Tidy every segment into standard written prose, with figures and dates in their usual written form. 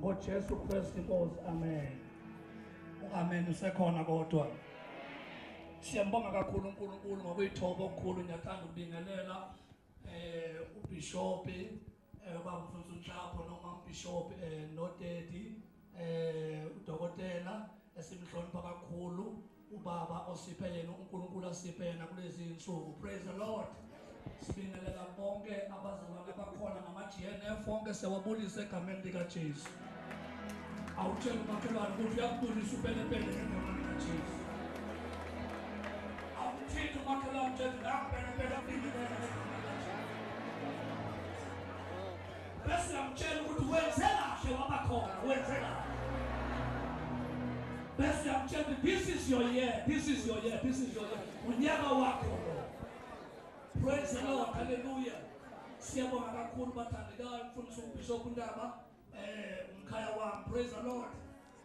ngoJesu Kristu inkosi. Amen. Amen. Usekhona kodwa. Siyambonga kakhulu uNkulunkulu ngokuyithoba okukhulu. Ngiyathanda ukubingelela uBishop ubaba Mfundisi uNhlapho noma uBishop noDaddy udokotela esimhlonipha kakhulu, ubaba osiphe yena uNkulunkulu asiphe yena kulezi insuku. Praise the Lord. Sibingelela bonke abazalwane abakhona nama-GNF wonke, siyawabulisa egameni likaJesu. Awutshele umakhelwane ukuthi uyakubulisa upelepele egameni likaJesu. Awuthinte umakhelwane utshele nakupelepele abingelela egameni likaJesu. Bese uyamtshela ukuthi wenze kahle wabakhona, wenze kahle. Bese uyamtshela this is your year, this is your year, this is your year. Unyaka wakho lo. Praise the Lord, hallelujah. Siyabonga kakhulu bathandekayo, mfundisi uBishop Ndaba, umkhaya wami. Praise the Lord.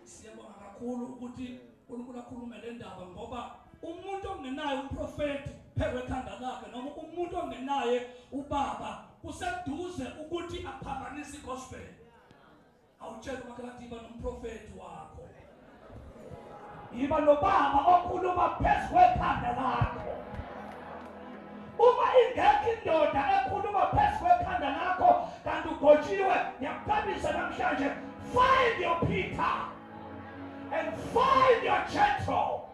Siyabonga kakhulu ukuthi uNkulunkulu akhulume le ndaba, ngoba umuntu ongenaye umprofeti phezu kwekhanda lakhe noma umuntu ongenaye ubaba kuseduze ukuthi aphambanise igospel. Awutshele umakhelwane iba nomprofeti wakho, yiba nobaba okhuluma phezu kwekhanda lakho. Uma ingekho indoda ekhuluma phezu kwekhanda lakho kanti ugotshiwe, ngiyakuthabisa namhlanje, find your Peter and find your Jethro,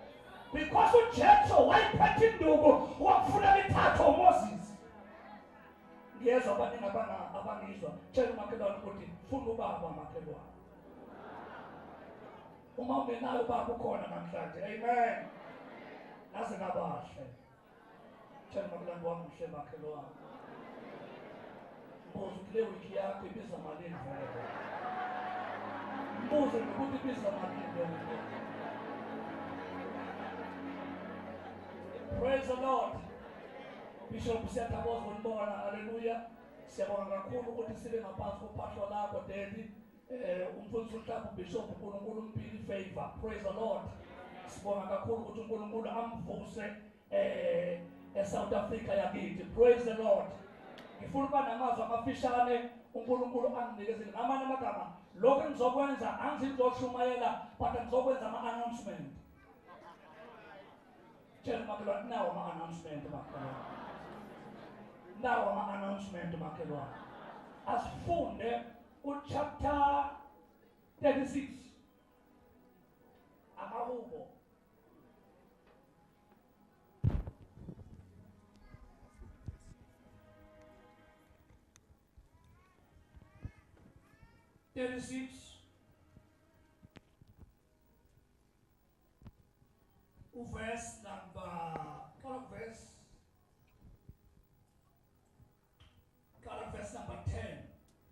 because uJethro wayiphethe induku wakufuna ithathe uMoses. Ngiyezwa abaningi abangizwa. Tshela umakhelwane ukuthi funa ubaba makhelwane. Uma ungenayo ubaba ukhona namhlanje. Amen. Naze nabahle. Tshela umakhelwane wami mhle makhelwane. Mbuze ukuthi le wiki yakho ibiza malini vele. Mbuze ukuthi ibiza malini le wiki. Praise the Lord. Bishop siyathokoza ukunibona. Hallelujah. Siyabonga kakhulu ukuthi sibe ngaphansi kophahlo lakho Daddy. Umfundisi uNhlapho Bishop uNkulunkulu umphile favor. Praise the Lord. Sibonga kakhulu ukuthi uNkulunkulu amvuse eSouth Africa yakithi. Praise the Lord. Ngifuna ukuba namazwi amafishane uNkulunkulu anginikezile. Ngamanye amagama lokho engizokwenza angizoshumayela but ngizokwenza ama-announcement. Tshela umakhelwane nawo ama-announcement makhelwane. Nawo ama-announcement makhelwane. Asifunde ku-chapter 36 Amahubo. Verse number, verse number 10.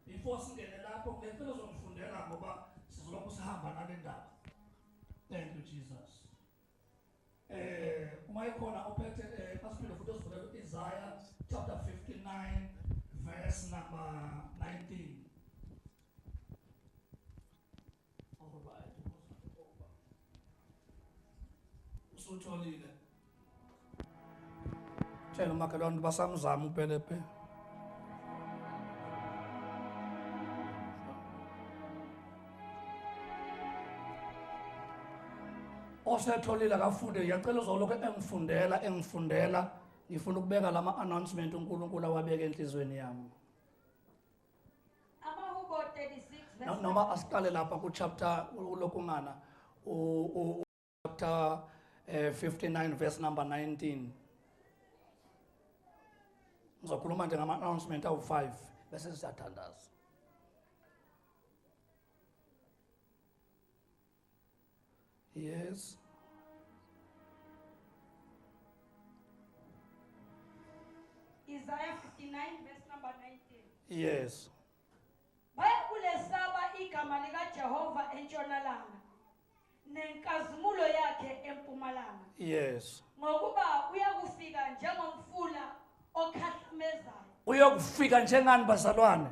Before singene lapho ngicela uzongifundela ngoba sizolokhu sihamba nale ndaba. Thank you Jesus. Uma ikhona ophethe asiphinde futhi osivulela Isaiah chapter 59 verse number 19. All right. Usutholile. Tshela umakhelwane basamzama uPelepe. Osetholile akafunde, ngiyacela uzolokhu engifundela ngifuna ukubeka lama announcement uNkulunkulu awabeke enhlizweni yami. Amahubo 36 noma asiqale lapha ku chapter ulokungana u chapter 59 verse number 19. Ngizokhuluma nje ngama announcement awu5 bese siyathandaza. Yes. Isaiah 59 verse number 19. Yes. Bayakulesaba igama likaJehova entshonalanga nenkazimulo yakhe empumalanga. Yes. Ngokuba uyakufika njengomfula okhahlamezayo. Uyakufika njengani bazalwane?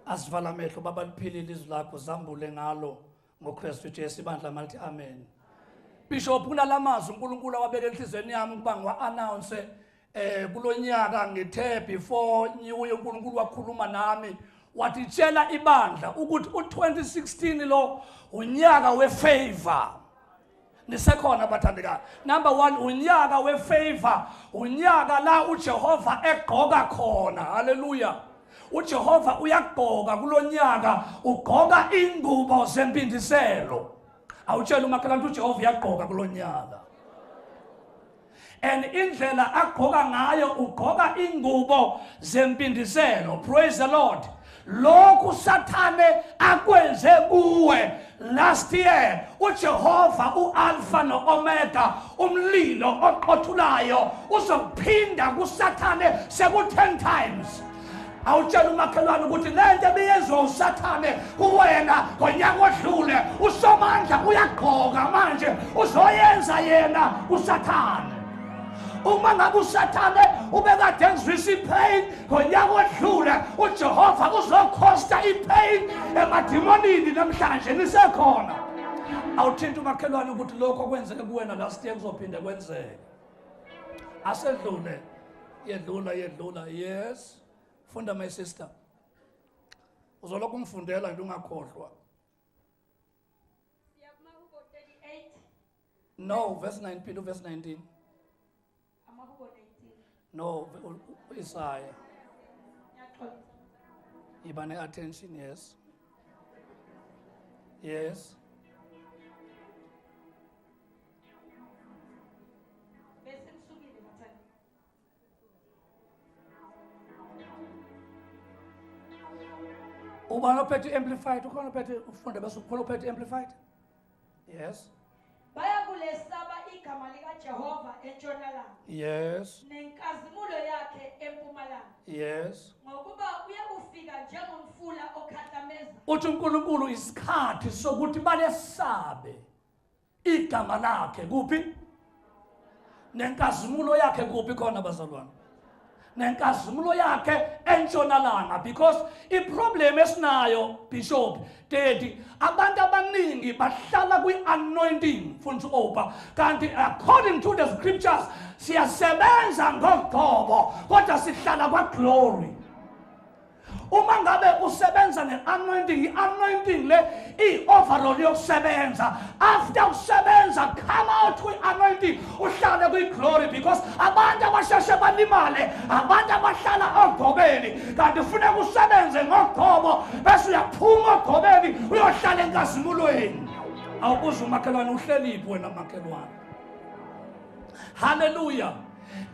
Asivala amehlo baba, liphilile izwi lakho, zambule ngalo ngoKristu Jesu ibandla malithi amen. Bishop kunalamazwi uNkulunkulu awabeka enhlizweni yami ukuba ngiwa-announce kulonyaka. Ngithe before New Year uNkulunkulu wakhuluma nami Wathi tshela ibandla ukuthi u2016 lo unyaka wefavor. Nisekhona bathandekayo? Number 1, unyaka wefavor, unyaka la uJehova egqoka khona. Haleluya. UJehova uyagqoka kulonyaka, ugqoka ingubo zempindiselo. Awutshela umakhelwane ukuthi uJehova uyagqoka kulonyaka. And indlela agqoka ngayo, ugqoka ingubo zempindiselo. Praise the Lord. Lokhu Sathane akwenze kuwe last year, uJehova uAlpha noOmega, umlilo oqothulayo, uzophinda kuSathane seku 10 times. Awutshela umakhelwane ukuthi lento ebiyenziwa uSathane kuwena ngonyaka odlule, uSomandla uyagqoka manje, uzoyenza yena uSathane. Uma ngabe uSathane ubekade engizwisa ipain ngonyaka odlule, uJehova uzokhosta ipain emadimonini namhlanje. Nisekhona? Awuthinta umakhelwane ukuthi lokho kwenzeke kuwena last year kuzophinde kwenzeke. Asedlule, yedlula, yedlula. Yes, funda my sister. Uzolokhu ungifundela nje, ungakhohlwa. Siya kumahubo 38. No, verse 9, phinda verse 19. Amahubo 19. No, Isaiah. Ngiyaxolisa. Yiba ne-attention. Yes. Bese ngisukile bathandi. Ubani ophethe i-Amplified? Ukhona ophethe? Ufunde bese ukhona ophethe i-Amplified. Yes. Bayakulesaba igama likaJehova entshonalanga nenkazimulo yakhe empumalanga. Ngokuba uyakufika njengomfula okhahlameza. Uthi uNkulunkulu isikhathi sokuthi balesabe igama lakhe kuphi, nenkazimulo yakhe kuphi khona bazalwane, nenkazimulo yakhe entshonalanga. Because iproblem esinayo, Bishop Daddy, abantu abaningi bahlala kwi-anointing, mfundisi Opa, kanti according to the scriptures siyasebenza ngogcobo kodwa sihlala kwa-glory. Uma ngabe usebenza nge-anointing, i-anointing le iyi-overall yokusebenza. After usebenza, come out kwi-anointing, uhlale kwi-glory, because abantu abasheshe balimale abantu abahlala ogcobeni, kanti funeka usebenze ngogcobo bese uyaphuma ogcobeni uyohlala enkazimulweni. Awubuze umakhelwane, uhleliphi wena makhelwane? Haleluya.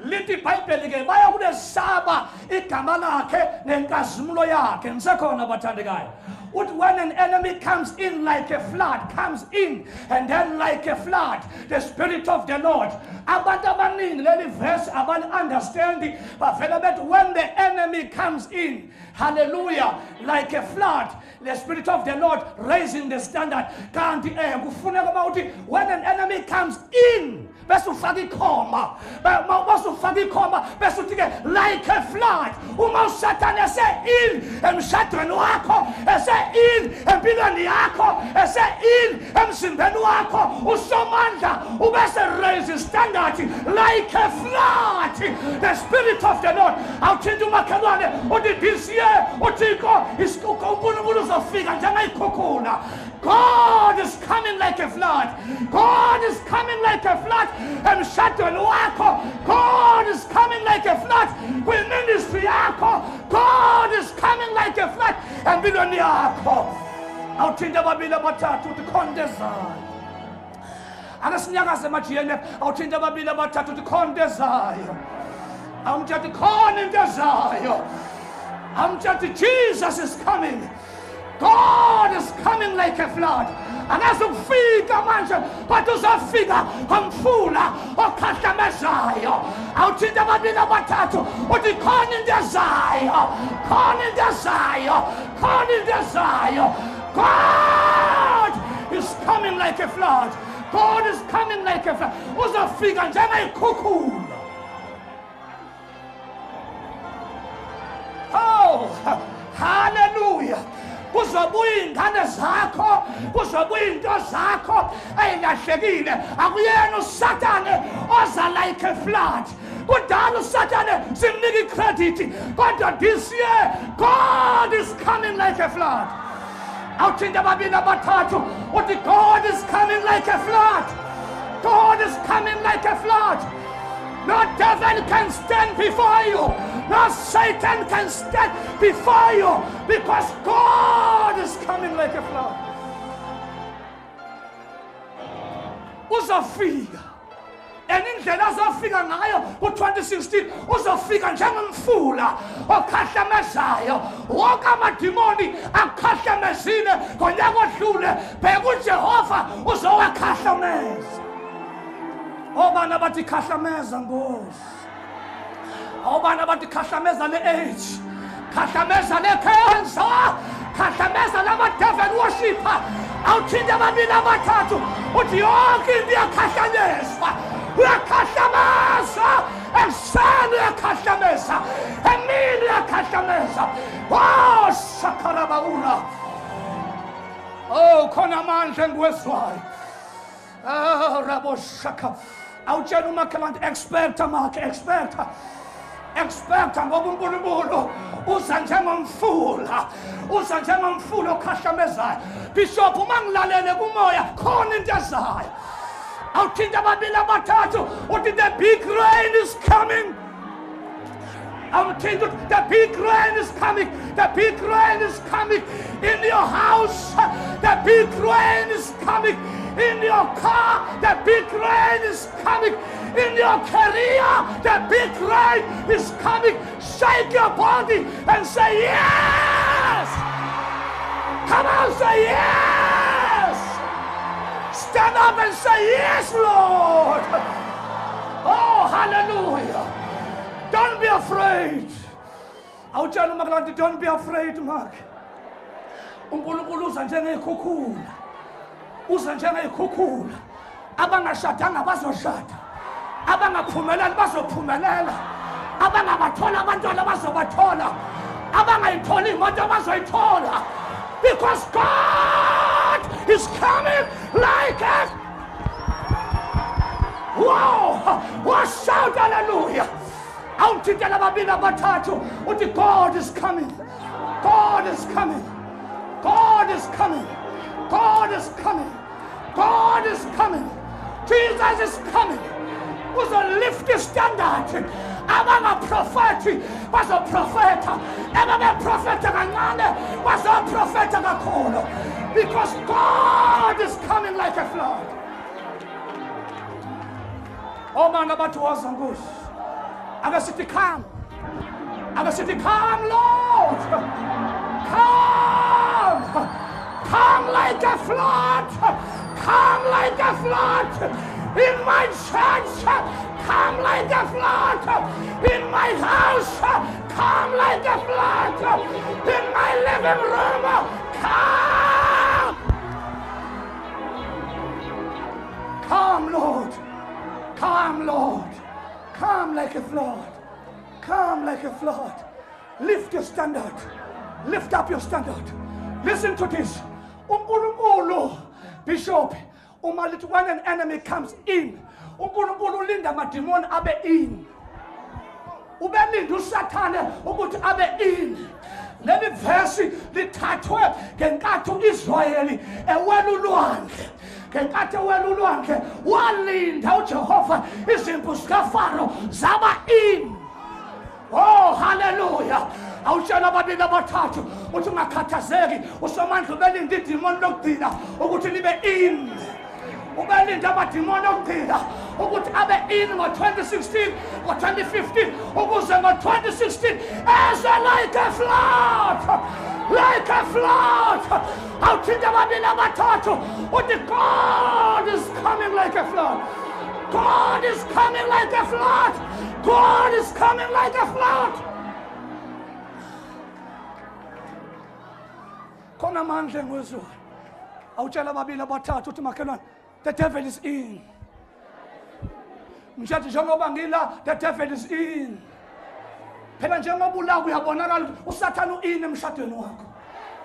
Lithi iBhayibheli ke bayakulesaba igama lakhe nenkazimulo yakhe. Ngisekhona bathandekayo? Uthi when an enemy comes in like a flood, comes in and then like a flood, the Spirit of the Lord. Abantu abaningi leli verse abali-understandi, bavele bethi when the enemy comes in, hallelujah, like a flood, the Spirit of the Lord raising the standard. Kanti kufuneka uma uthi when an enemy comes in, bese ufaka ikhoma, bese ufaka ikhoma, bese uthi ke like a flood. Uma uSathane ese in emshadweni wakho, ese in empilweni yakho, ese in emzimbeni wakho, uSomandla ubese raise standard like a flood, the Spirit of the Lord. Awuthinta umakhelwane uthi this year uThixo, uNkulunkulu uzofika njengayikhukhula. God is coming like a flood. God is coming like a flood emshadweni wakho. God is coming like a flood kwiministry yakho. God is coming like a flood empilweni yakho. Awuthinta ababili abathathu uthi khona into ezayo. Ake sinyakaze ema-GNF. Awuthinta ababili abathathu uthi khona into ezayo. Awumthatha, khona into ezayo. Awumthatha, Jesus is coming. God is coming like a flood. Akazukufika manje kodwa uzofika ngomfula okhahlamezayo. Awuthinta ababili abathathu uthi khona into ezayo, khona into ezayo, khona into ezayo. God is coming like a flood. God is coming like a flood. Uzofika njengayikhukhula. Oh, hallelujah. Kuzobuya iy'ngane zakho, kuzobuya iy'nto zakho ey'lahlekile. Akuyena uSatane oza like a flood. Kudala uSathane simnika icredit, kodwa this year God is coming like a flood. Awuthinta ababili abathathu uthi God is coming like a flood. God is coming like a flood. No devil can stand before you. No Satan can stand before you, because God is coming like a flood. Uzofika. And indlela azofika ngayo ku-2016 uzofika njengomfula okhahlamezayo. Wonke amadimoni akhahlamezile ngonyaka odlule, bheka uJehova uzowakhahlameza. Obani abathi khahlameza Nkosi? Obani abathi khahlameza le-AIDS, khahlameza le-cancer, khahlameza lama-devil worshipper? Awuthinta ababili abathathu uthi yonke into iyakhahlamezwa. Uyakhahlameza ekuseni, uyakhahlameza emini, uyakhahlameza. Oh, shakarabaura. Oh, khona amandla engiwezwayo. Oh, raboshaka. Awutshela umakhelwane, expecta makhe, expecta. Expecta, ngoba uNkulunkulu uza njengomfula, uza njengomfula okhahlamezayo. Bishop, uma ngilalele kumoya khona into ezayo. Awuthinta ababili abathathu uthi the big rain is coming. Awuthinta uthi the big rain is coming. The big rain is coming in your house. The big rain is coming in your car. The big rain is coming in your career. The big rain is coming. Shake your body and say yes. Come on, say yes. Stand up and say yes, Lord. Oh, hallelujah. Don't be afraid. Awutshela umakhelwane, don't be afraid, Mark. uNkulunkulu uza njengey'khukhula, uza njengey'khukhula. Abangashadanga bazoshada, abangaphumeleli bazophumelela, abangabathola abantwana bazobathola, abangayitholi imoto bazoyithola. Because God is coming like a wow! Shout hallelujah! Awuthintela ababili abathathu uthi God is coming. God is coming. God is coming. God is coming. God is coming. Jesus is coming. Uzolift the standard. Abangaprofethi bazoprofetha, ababeprofetha kancane bazoprofetha kakhulu. Because God is coming like a flood. Omana bathi woza Nkosi. Ake sithi come. Ake sithi come, Lord. Come. Come like a flood. Come like a flood. In my church, come like a flood. In my house, come like a flood. In my living room, come. Come, Lord. Come, Lord. Come like a flood. Come like a flood. Lift your standard. Lift up your standard. Listen to this. uNkulunkulu, Bishop, uma lithi when an enemy comes in, uNkulunkulu ulinda amadimoni abe in. Ubelinda uSathane ukuthi abe in. Leli verse lithathwe ngenkathi uIsrayeli ewela ulwandle. Ngenkathi ewela ulwandle walinda uJehova izimpu zikaFaro zaba in. Oh, hallelujah. Awutshela ababili abathathu uthi ungakhathazeki, uSomandla ubelinda idimoni lokugcina ukuthi libe in. Ubelinda amadimoni okugcina ukuthi abe in ngo-2016, ngo-2015, ukuze ngo-2016 eze like a flood, like a flood. Awuthinta ababili abathathu uthi God is coming like a flood. God is coming like a flood. God is coming like a flood. Khona amandla engiwezwayo. Awutshela ababili abathathu uthi makhelwane, the devil is in. Mshathi njengoba ngila, the devil is in. Phela njengoba ula uyabonakala ukuthi uSathane u-in emshadweni wakho.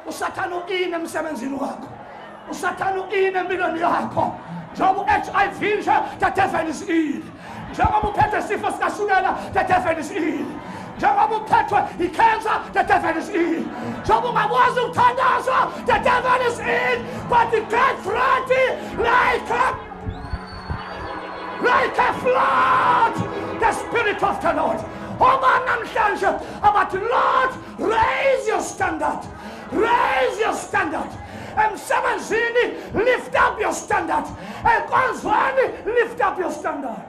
uSathane u-in emsebenzini wakho. uSathane u-in empilweni yakho. Njengoba u-HIV nje, the devil is in. Njengoba uphethwe isifo sikashukela, the devil is in. Njengoba uphethwe i-cancer, the devil is in. Njengoba ungakwazi ukuthandaza, the devil is in. But get ready like a flood, the Spirit of the Lord. Oba namhlanje abathi, Lord, raise your standard. Raise your standard. Emsebenzini, lift up your standard. Enkonzweni, lift up your standard.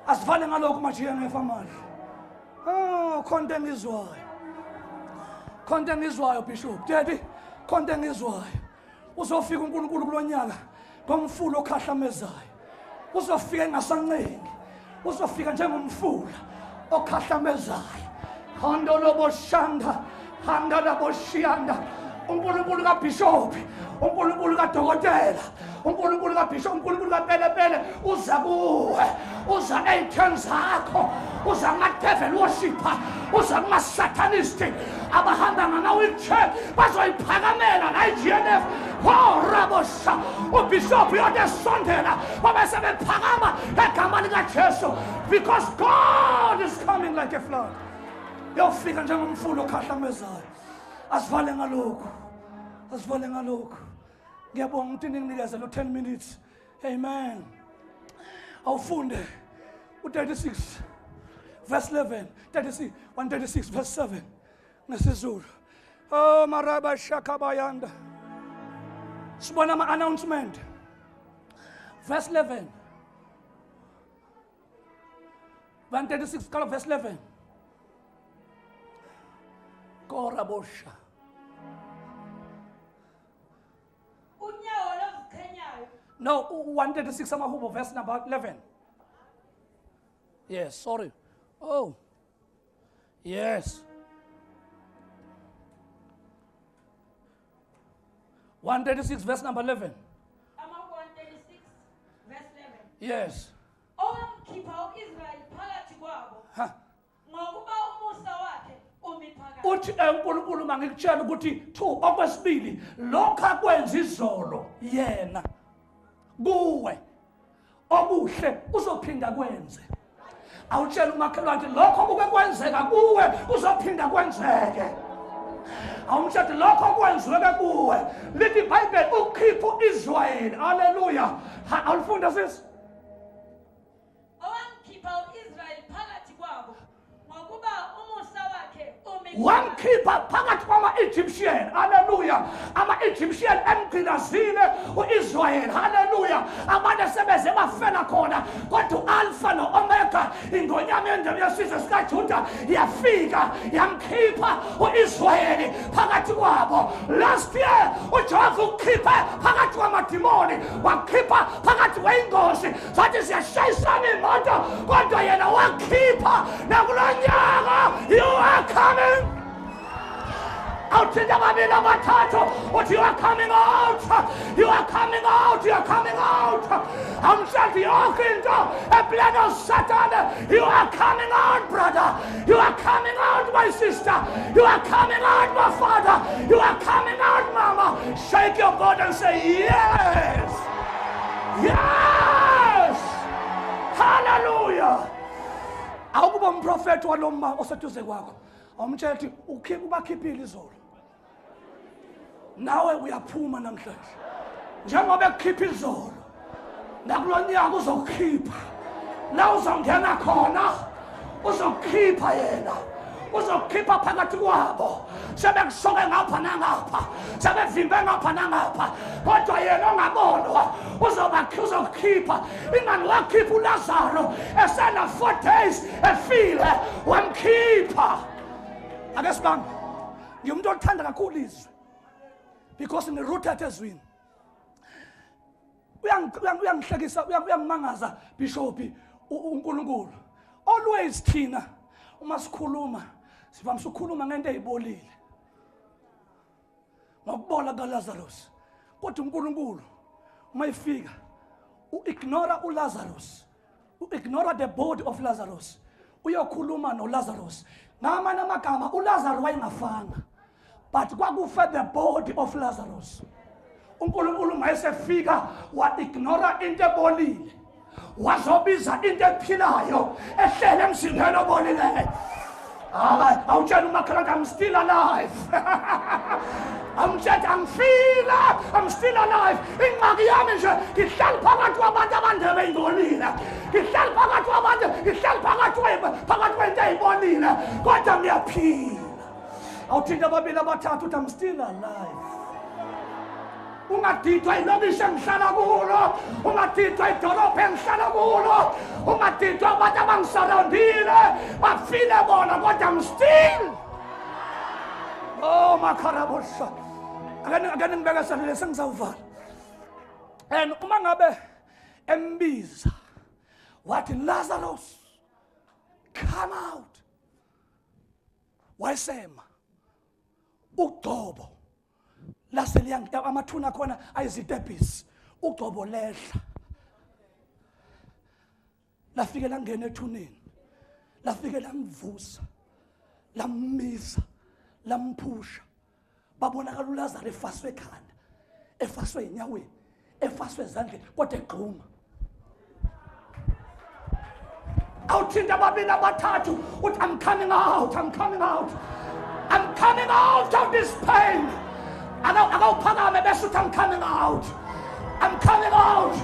Asivale ngalokhu manje ngefamali. Oh, khonto engizwayo. Khonto engizwayo Bishop. Daddy, khonto engizwayo. Uzofika uNkulunkulu kulonyaka ngomfula okhahlamezayo. Uzofika engasancengi. Uzofika njengomfula okhahlamezayo. Handoloboshanda, handalaboshiyanda. uNkulunkulu kaBishop, uNkulunkulu kadokotela, uNkulunkulu kaBishop, uNkulunkulu kaPelepele uza kuwe, uza ey'theni zakho, uza kuma-devil worshipper, uza kuma-satanist abahamba ngama-wheelchair bazoyiphakamela la i-GNF. Horabosha, uBishop uyothi esondela babe sebephakama egama likaJesu, because God is coming like a flood. Yofika njengomfula okhahlamezayo. Asivale ngalokhu. Asivale ngalokhu. Ngiyabonga ukuthi ninginikeze lo 10 minutes. Amen. Awufunde u36 verse 11, 36, 136 verse 7 ngesiZulu. Oh maraba shakabayanda. Sibona ama announcement. Verse 11. 136 kala verse 11. Korabosha. No, 136 Amahubo, verse number 11. Yes, sorry. Oh, yes. 136, verse number 11. 136, verse 11. Yes. Ha. Uthi uNkulunkulu mangikutshela ukuthi 2 okwesibili lokho akwenza izolo yena kuwe okuhle uzophinda kwenze. Awutshela umakhelwane ukuthi lokho kuke kwenzeka kuwe uzophinda kwenzeke. Awumtshela lokho kwenziweke kuwe. Lithi iBhayibheli ukhipha uIsrayeli. Haleluya. Awufunda sisi. Owamkhipha uIsrayeli phakathi kwabo ngokuba umusa wakhe umi. Wamkhipha phakathi kwama-Egyptian. Haleluya. Ama-Egyptian emgqilazile u-Israyeli. Haleluya. Abantu sebeze bafela khona, kodwa u-Alpha no-Omega, ingonyama yendebe yesizwe sikaJuda, yafika yamkhipha u-Israyeli phakathi kwabo. Last year uJehova ukhiphe phakathi kwamadimoni, wakhipha phakathi kweyingozi, sathi siyashayisana imoto, kodwa yena wakhipha. Nakulo nyaka, you are coming out. You are coming out. You are coming out. You are coming out. I'm Satan. You are coming out, brother. You are coming out, my sister. You are coming out, my father. You are coming out, mama. Shake your body and say, yes. Yes. Hallelujah. Awukuba umprofeti waloma oseduze kwakho. Awumtshela ukuthi ukhipha ubakhiphile izolo. Nawe uyaphuma namhlanje. Njengoba ekukhipha izolo, nakulonyaka uzokhipha. La uzongena khona, uzokhipha yena. Uzokhipha phakathi kwabo. Sebekusoke ngapha nangapha, sebevimbe ngapha nangapha, kodwa yena ongabonwa uzokhipha. Ingani wakhipha uLazaro esena 4 days efile, wamkhipha. Ake sibambe. Ngiwumuntu othanda kakhulu izwi, because ngi-rooted ezwini. Uyangihlekisa, uyangimangaza Bishop uNkulunkulu. Always thina uma sikhuluma sivamise ukukhuluma ngento eyibolile, ngokubola kaLazarus. Kodwa uNkulunkulu uma efika u-ignora uLazarus, u-ignora the body of Lazarus, uyokhuluma noLazarus. Ngamanye amagama uLazarus wayengafanga, but kwakufe the body of Lazarus. uNkulunkulu mayesefika wa-ignora into ebolile, wazobiza into ephilayo ehlele emzimbeni obolileyo. Awutshela umakhelwane, I'm still alive. Amtshela angifile, I'm still alive. Ingxaki yami nje ngihleli phakathi kwabantu abandebe ingcolile, ngihleli phakathi kwabantu, ngihleli phakathi kwento eyibonile, kodwa ngiyaphila. Awuthinta ababili abathathu uthi I'm still alive. Ungadidwa ilokishi engihlala kulo, ungadidwa idolobha engihlala kulo, ungadidwa abantu abangisurroundile, bafile bona, kodwa I'm still. Oh makarabosha. Ake ngibekezelele sengizawuvala. And uma ngabe embiza wathi Lazarus come out, wayesema ugcobo laseliya amathuna khona ayizitebhisi, ugcobo lehla lafike langena ethuneni, lafike lamvusa, lammisa, lamphusha. Babonakala uLazaro efaswe ekhanda, efaswe enyaweni, efaswe ezandleni, kodwa egxuma. Awuthinta ababili abathathu uthi I'm coming out, I'm coming out, I'm coming out of this pain. Akawuphakame bese uthi I'm coming out, I'm coming out.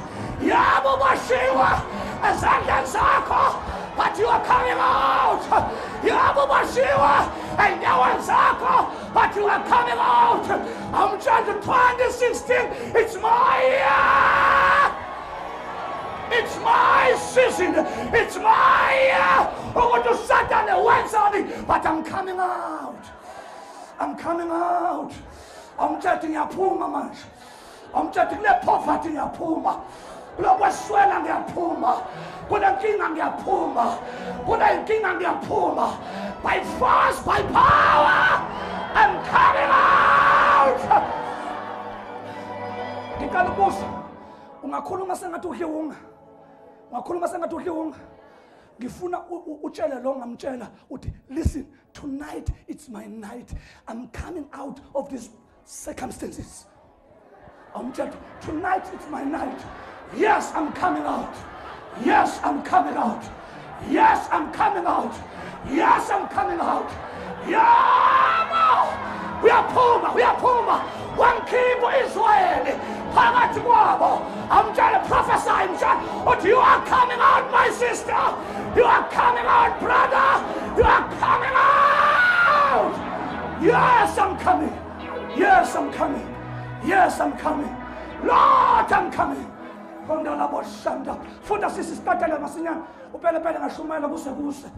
Yabo bashiwa ezandleni zakho, but you are coming out. Yabo bashiwa enyaweni zakho, but you are coming out. I'm trying to 2016, it's my year. It's my season. It's my year. Ukuthi uSathane wenzani, but I'm coming out. I'm coming out. Awumtshela ngiyaphuma manje. Awumtshela kule poverty ngiyaphuma. Kulokweswela ngiyaphuma. Kunenkinga ngiyaphuma. Kunenkinga ngiyaphuma. By force, by power, I'm coming out. Ngicela ukubuza, ungakhuluma sengathi udliwunga. Ungakhuluma sengathi udliwunga. Ngifuna utshele lo ngamtshela uthi listen, tonight it's my night. I'm coming out of these circumstances. Awumtshela tonight it's my night. Yes, I'm coming out. Yes, I'm coming out. Yes, I'm coming out. Yes, I'm coming out. Yabo! Uyaphuma, uyaphuma. Wangikhipha Israel phakathi kwabo. I'm trying to prophesy, I'm trying. But you are coming out, my sister. You are coming out, brother. You are coming out. Yes, I'm coming. Yes, I'm coming. Yes, I'm coming. Lord, I'm coming. Funda sisi sitatele masinyane. Upelepele ngashumayela kuse kuse.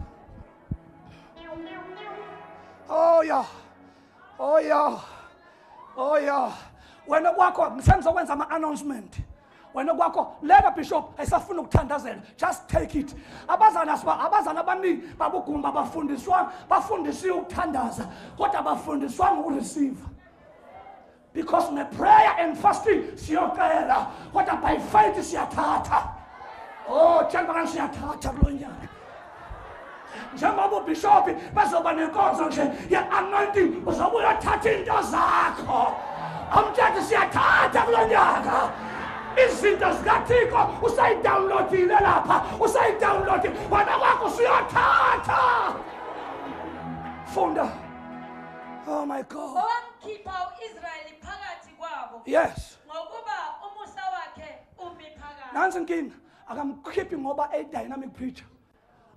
Oh yeah. Oh yeah. Oh yeah. Wena kwakho ngisengizokwenza ama announcement. Wena kwakho leka bishop ayisafuna ukuthandazela. Just take it. Abazana abazana abaningi babugumba bafundiswa, bafundisiwe ukuthandaza, kodwa bafundiswa ukureceive. Because ne prayer and fasting siyocela, kodwa by faith siyathatha. Oh, tshela bana siyathatha kulo nyaka. Njengoba ubishop bazoba nenkonzo nje ye-anointing, uzobe uyothatha into zakho. Amtshela siyathatha kulo nyaka. Izinto zikaThixo usayidownloadile lapha, usayidownloadile. Wena kwakho usuyothatha. Funda. Oh my God. Owamkhipha uIsrayeli phakathi kwabo. Yes. Ngokuba umusa wakhe umi phakathi. Nansi inkinga, akamkhiphi ngoba a dynamic preacher.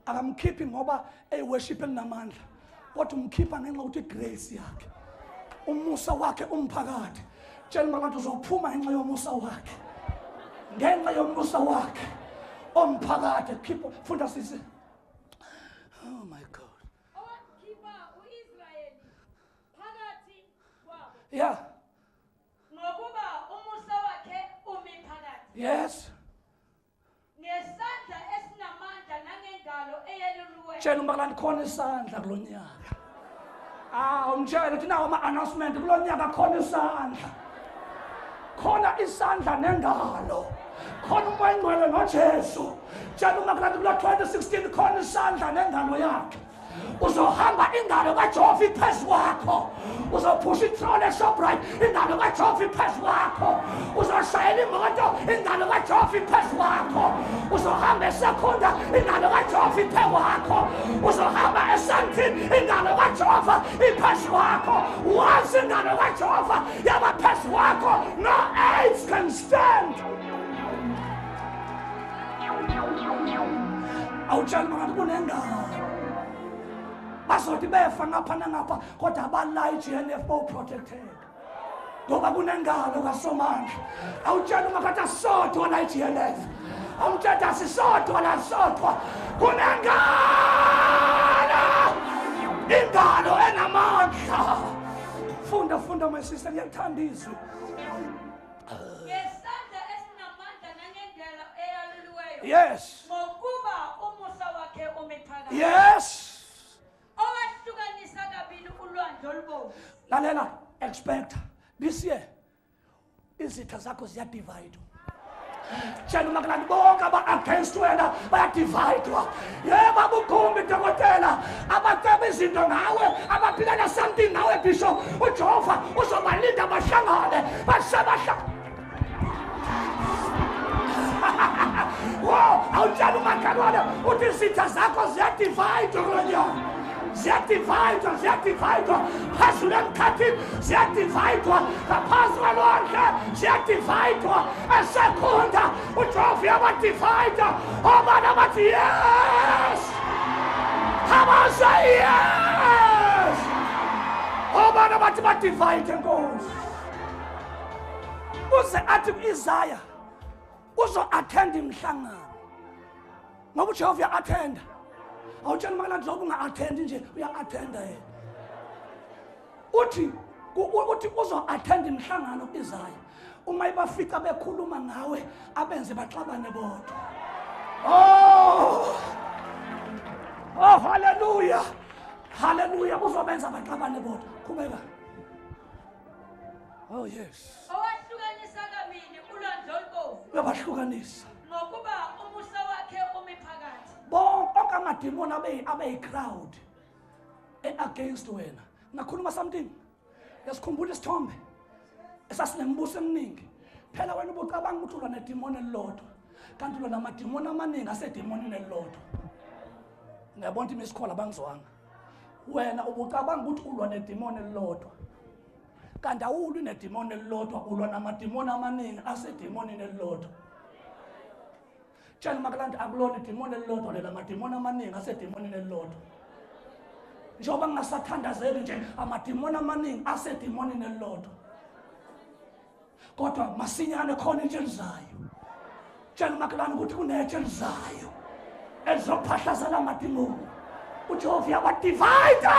Akamkhiphi ngoba a worship elinamandla. Kodwa umkhipha ngenxa yokuthi grace yakhe. Umusa wakhe umphakathi. Tshela abantu uzophuma ngenxa yomusa wakhe. Ngenxa yomusa wakhe omphakathi. Khipha, funda sisi. Oh my God. Owamkhipha uIsrayeli phakathi kwabo. Yeah. Ngokuba umusa wakhe umi phakathi. Yes. Ngesandla esinamandla nangengalo eyeluliweyo. Tshela umakalani khona isandla kulo nyaka. Ah, umtshele uthi nawo ama-announcement kulo nyaka khona isandla. Khona isandla nengalo. Khona umoya ongcwele noJesu. Tshela umakalani kulo 2016 khona isandla nengalo yakhe. Uzohamba ingalo kaJehova iphezu kwakho. Uzophusha itroli eShoprite, ingalo kaJehova iphezu kwakho. Uzoshayela imoto, ingalo kaJehova iphezu kwakho. Uzohamba eSekhunda, ingalo kaJehova iphezu kwakho. Uzohamba eSandton, ingalo kaJehova iphezu kwakho. Once ingalo kaJehova yaba phezu kwakho, no AIDS can stand. Awutshela makathi kunengalo. Bazothi befa ngapha nangapha, kodwa abala i-GNF bawuprotecteka ngoba kunengalo kaSomandla. Awutshela umakathi asodwa la i-GNF, awutshela asisodwa la sodwa, kunengalo, ingalo enamandla. Funda, funda my sister, ngiyakuthanda izwi. Ngesandla esinamandla nangendlela eyaluliweyo. Yes. Ngokuba umusa wakhe umi phakathi. Yes. Owahlukanisa kabili ulwandle olubomvu. Lalela, expect this year izitha zakho ziyadivide. Tshela umakulani bonke aba-against wena bayadivayidwa. Yebo, abugumbi dokotela, abaceba izinto ngawe, abaphilana something ngawe bishop. uJehova uzobalinda bahlangane, basebahla. Wow, awutshela umakhelwane uthi izitha zakho ziyadivayidwa kulo nyaka. Ziyadivayidwa, ziyadivayidwa phezulu emkhathini, ziyadivayidwa ngaphansi kwelwandle, ziyadivayidwa eSekhunda. uJehova uyabadivayida. Obani abathi yes? Come on, say yes. Obani abathi badivayide Nkosi? Uze athi ku-Isaya uzo-attenda imihlangano ngoba uJehova uya-attenda. Awutshela umakalandi loba unga-attendi nje, uya-attenda yena. Uthi uthi uzo-attenda imihlangano ku-Isaya, uma ibafica bekhuluma ngawe abenze baxabane bodwa. Oh, oh, haleluya, haleluya. Uzobenza baxabane bodwa. Qhubeka. Oh yes. Owahlukanisa kabili ulwandle olubomvu. Uyabahlukanisa. Ngokuba umusa wakhe umi phakathi. Bonke amadimoni abeyi-crowd e-against wena. Ngakhuluma something. Yasikhumbula isithombe esasinembuso eminingi. Phela wena ubucabanga ukuthi ulwa nedimoni elilodwa, kanti ulwa namadimoni amaningi asedimonini elilodwa. Ngiyabona ukuthi imisikhola abangizwanga. Wena ubucabanga ukuthi ulwa nedimoni elilodwa, kanti awulwi nedimoni elilodwa, ulwa namadimoni amaningi asedimonini elilodwa. Tshela umakalandi akulona idimoni elilodwa lela, amadimoni amaningi asedimonini elilodwa. Njengoba ngingasathandazeli nje, amadimoni amaningi asedimonini elilodwa. Kodwa masinyane khona itshe elizayo. Tshela umakalandi ukuthi kunetshe elizayo elizophahlazela amadimoni. uJehova uyabadivayida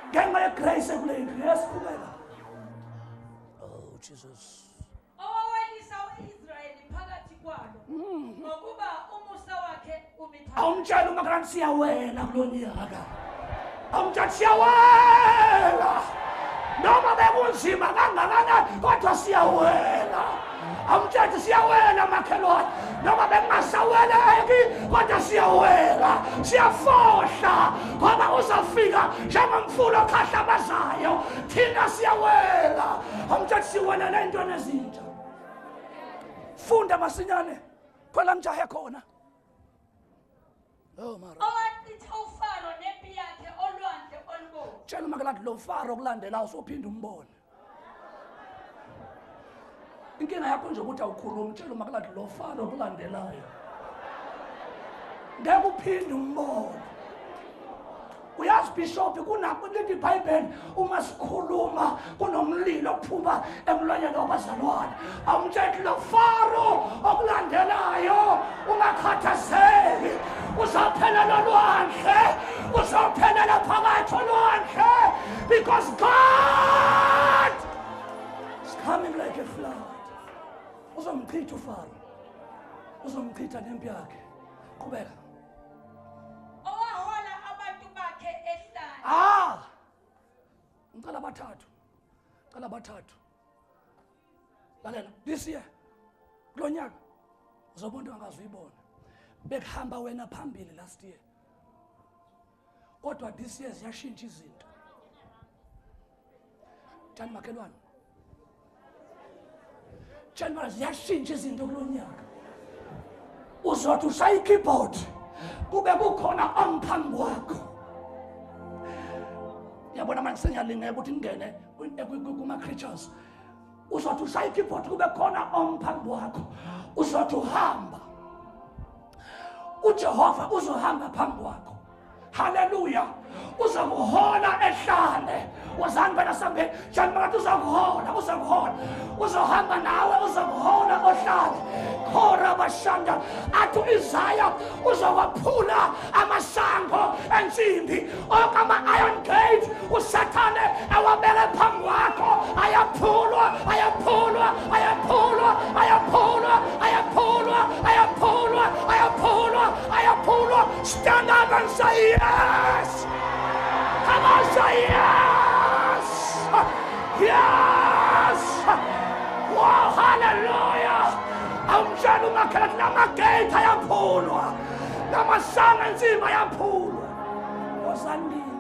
ngenxa yegrace ekule ndlu. Yes, qhubeka. Oh Jesus. Owawelisa uIsrayeli phakathi kwalo. Ngokuba umusa wakhe umi phakathi. Awumtshela umakalandi siyawela kulo nyaka. Awumtshela siyawela. Noma bekunzima kangakanani kodwa siyawela. Awumtshela siyawela makhelwane. Noma bekungasaweleki kodwa siyawela. Siyafohla ngoba uzofika njengomfula okhahlabazayo. Thina siyawela. Awumtshela siwelela entweni ezintsha. Funda masinyane khona ngijahe khona. Oh mara. Owachitha uFaro nempi yakhe olwandle olubomvu. Tshela umakalandi lo Faro okulandelayo usophinda umbone. Inkinga yakho nje ukuthi awukhulumi. Tshela umakalandi lo Faro okulandelayo ngeke uphinde umbone. Uyazi bishop, lithi iBhayibheli uma sikhuluma kunomlilo ophuma emlonyeni wabazalwane. Awumtsheli lo Faro okulandelayo ungakhathazeki, uzophelela olwandle, uzophelela phakathi olwandle, because God is coming like a flood. Uzomchitha uFaro, uzomchitha nempi yakhe. Qhubeka. Owahola abantu bakhe ehlane. Ah! Ngicela abathathu. Ngicela abathathu. Lalela, this year kulo nyaka uzobona into ongaze uyibone. Bekuhamba wena phambili last year. Kodwa this year ziyashintsha izinto. Tshani makhelwane. Tshani bana ziyashintsha izinto kulo nyaka. Uzothi ushaya i-keyboard kube kukhona omphambi kwakho. Yabona manje sengiyalingeka ukuthi ngingene kuma-creatures. Uzothi ushaya i-keyboard kube khona omphambi kwakho. Uzothi uhamba. uJehova uzohamba phambi kwakho. Hallelujah. Uzokuhola ehlane. Wozani bana sambe. Tshani makathi uzokuhola, uzokuhola. Uzohamba nawe, uzokuhola ohlane. Khora bashanda. Athi uIsaya uzokwaphula amasango ensimbi. Onke ama-iron gate uSathane awabeke phambi kwakho ayaphulwa, ayaphulwa, ayaphulwa, ayaphulwa, ayaphulwa, ayaphulwa, ayaphulwa, ayaphulwa. Stand up and say yes. Come on, say yes. Yes. Wow, hallelujah. Awumtshela umakhelwane namagate ayaphulwa. Namasango ensimbi ayaphulwa. Osandile.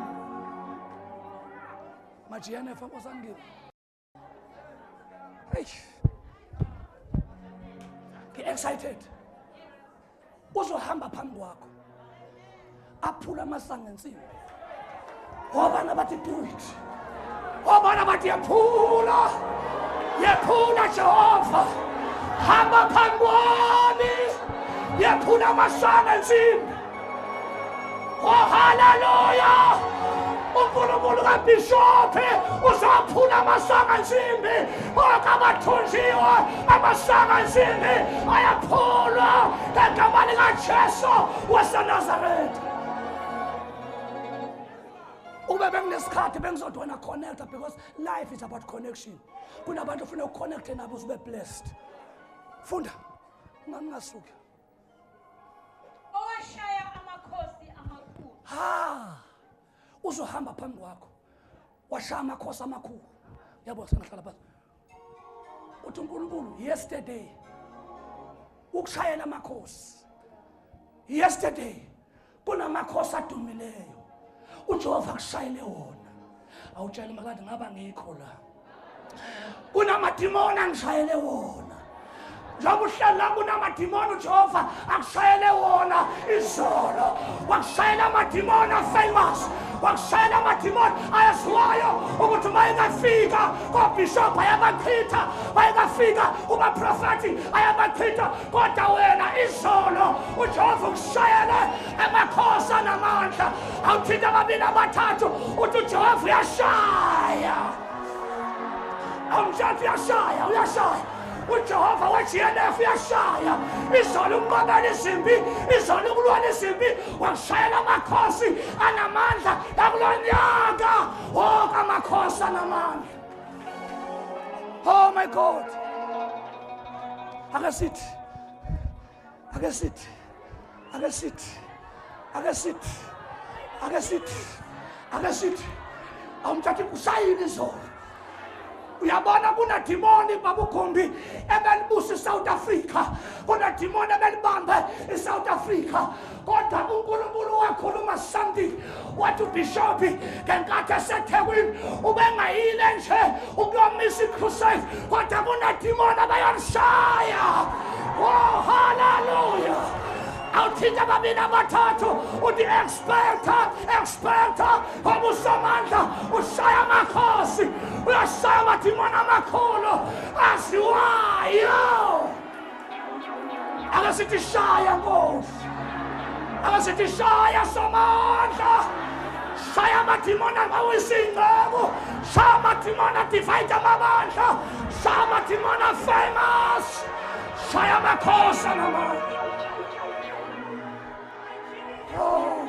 Majiyane FM osandile. Hey. Be excited. Uzohamba phambi kwakho. Aphula amasango ensimbi. Obana bathi do it. Obana bathi yephula. Yephula Jehova. Hamba phambi kwami. Yephula amasango ensimbi. Oh hallelujah. uNkulunkulu kaBishophi uzophula amasango ensimbi. Bonke abathunjiwe amasango ensimbi ayaphulwa ngegama likaJesu waseNazaretha. Ube benginesikhathi bengizothi wena connecta because life is about connection. Kunabantu ofuna ukuconnecte nabo ube blessed. Funda. Ungangasuki. Owashaya amakhosi amakhulu. Ha. Uzohamba phambi kwakho. Washaya amakhosi amakhulu. Yabo sengahlala phansi. Uthi uNkulunkulu yesterday ukushayela amakhosi. Yesterday kunamakhosi adumileyo. uJehova akushayele wona. Awutshela makade ngaba ngikho la. Kunamadimoni angishayele wona. Njengoba uhlala la kunamadimoni uJehova akushayele wona izolo. Wakushayela amadimoni afamous. Wakushayela amadimoni ayaziwayo ukuthi uma ingafika kobishop ayabachitha, mayingafika kubaprofethi ayabachitha, kodwa wena izolo uJehova ukushayele amakhosi anamandla. Awuthinta ababili abathathu uthi uJehova uyashaya. Awumthatha uyashaya, uyashaya. uJehova we-GNF uyashaya. Izolo ukunqobela izimpi, izolo ukulwela izimpi, wakushayela amakhosi anamandla yakulo nyaka. Wonke amakhosi anamandla. Oh my God. Ake sithi. Ake sithi. Ake sithi. Ake sithi. Ake sithi. Ake sithi. Awumthathi ushayile izolo. Uyabona kunadimoni babukhumbi ebelibusa iSouth Africa. Kunadimoni ebelibambe iSouth Africa. Kodwa uNkulunkulu wakhuluma something. Wathi uBishop ngenkathi eseThekwini ubengayile nje ukuyomisa i-crusade, kodwa kunadimoni abayomshaya. Oh hallelujah. Awuthinta ababili abathathu uthi expecta, expecta, ngoba uSomandla ushaya amakhosi, uyashaya amadimoni amakhulu aziwayo. Ake sithi shaya Nkosi. Ake sithi shaya Somandla. Shaya amadimoni awisa ingcebo. Shaya amadimoni adivide amabandla. Shaya amadimoni afamous. Shaya amakhosi anamandla. Oh.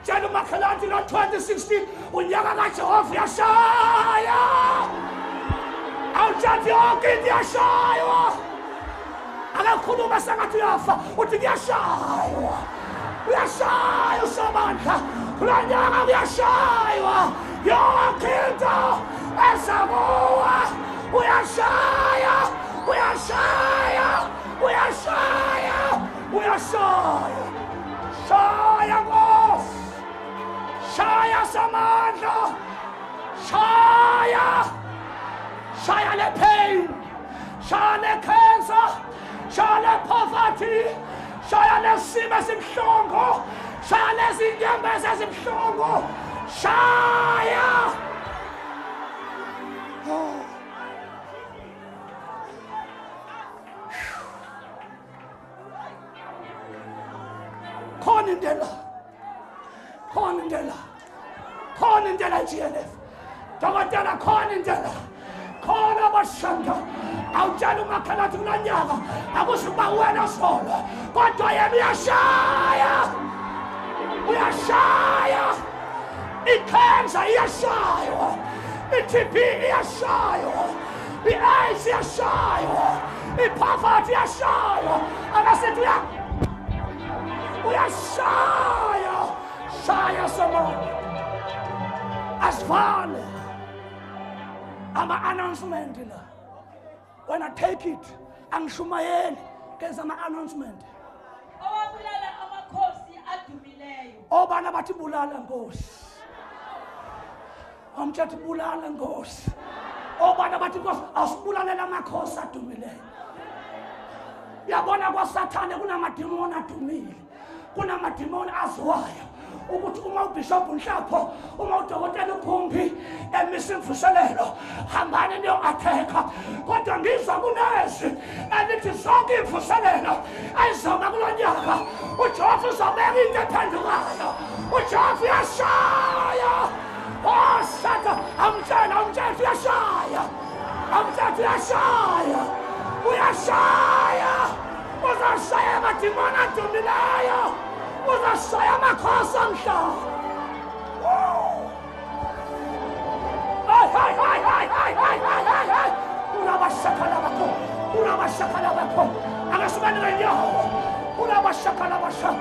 Tshela umakhelwane lo 2016 unyaka kaJehova uyashaya. Awutshati yonke into iyashaywa. Akakhuluma sengathi uyafa, uthi kuyashaywa. Uyashaya uSomandla. Kulo nyaka kuyashaywa. Yonke into ezakuwa Uyashaya, uyashaya, uyashaya, uyashaya. Shaya Nkosi, shaya samandla, shaya, shaya le pain, shaya le cancer, shaya le poverty, shaya lesimo esibuhlungu, shaya lezinyembezi ezibuhlungu, shaya. Khona into la, khona into la, khona into la GNF, dokotela, khona into la, khona abashanda. Awutshela umakhelwane athi kulo nyaka akusukuba wena solo, kodwa yena uyashaya, uyashaya. I-cancer iyashaywa, i-TB iyashaywa, i-AIDS iyashaywa, i-poverty iyashaywa. Akasithi uyashaya, shaya samandla. Asivale ama-announcement la. Wena take it, angishumayeli kenza ama-announcement. Owabulala amakhosi adumileyo. Obana bathi bulala Nkosi, amtshathi bulala Nkosi. Obana bathi Nkosi asibulalela amakhosi adumileyo. Uyabona kwaSathane kunamadimoni adumile, kunamadimoni aziwayo ukuthi uma uBishop Nhlapho, uma udokotela uGumbi emisa imvuselelo, hambani niyo-athekha. Kodwa ngizwa kunezwi elithi zonke imvuselelo ayizoba kulo nyaka, uJehova uzobeka into ephendukayo. uJehova uyashaya. Oh Satan, amtshela, amtshela uyashaya, amtshela uyashaya, uyashaya. Uzashaya amadimoni adumileyo, uzashaya amakhosi omhlaba. Hayi, hayi, hayi, hayi, hayi, hayi, hayi, hayi. Unabashakala bakho, unabashakala bakho. Akasibani ngenyawo, unabashakala basha.